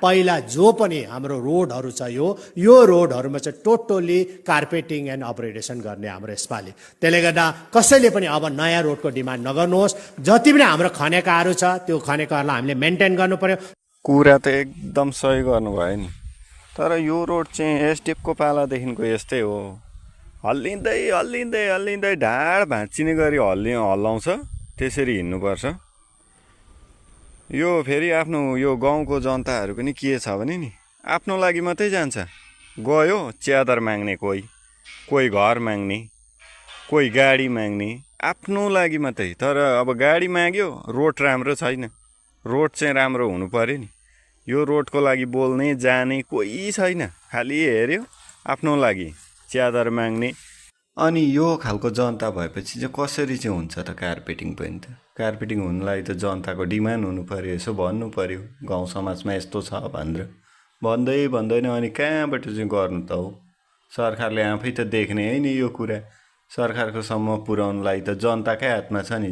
पहिला जो पनि हाम्रो रोडहरू छ यो रोडहरूमा चाहिँ टोटली कार्पेटिङ एन्ड अपग्रेडेसन गर्ने हाम्रो यसपालि। त्यसले गर्दा कसैले पनि अब नयाँ रोडको डिमान्ड नगर्नुहोस्। जति पनि हाम्रो खनेकाहरू छ त्यो खनेकाहरूलाई हामीले मेन्टेन गर्नु पर्यो। कुरा त एकदम सही गर्नुभयो नि, तर यो रोड चाहिँ एसडिएफको पालादेखिको यस्तै हो। हल्लिँदै हल्लिँदै हल्लिँदै ढाड भाँचिने गरी हल्लाउँछ, त्यसरी हिँड्नुपर्छ। यो फेरि आफ्नो यो गाउँको जनताहरू पनि के छ भने नि आफ्नो लागि मात्रै जान्छ। गयो च्यादर माग्ने, कोही घर माग्ने, कोही गाडी माग्ने, आफ्नो लागि मात्रै। तर अब गाडी माग्यो, रोड राम्रो छैन, रोड चाहिँ राम्रो हुनु पर्यो नि। यो रोडको लागि बोल्ने जाने कोही छैन, खालि हेऱ्यो आफ्नो लागि च्यादर माग्ने। अनि यो खालको जनता भएपछि चाहिँ कसरी चाहिँ हुन्छ त कार्पेटिङ पनि त? कार्पेटिङ हुनुलाई त जनताको डिमान्ड हुनु पर्यो, यसो भन्नु पर्यो गाउँ समाजमा यस्तो छ भनेर। भन्दैन अनि कहाँबाट चाहिँ गर्नु त हो? सरकारले आफै त देख्ने है नि यो कुरा। सरकारको सम्म पुर्याउनुलाई त जनताकै हातमा छ नि।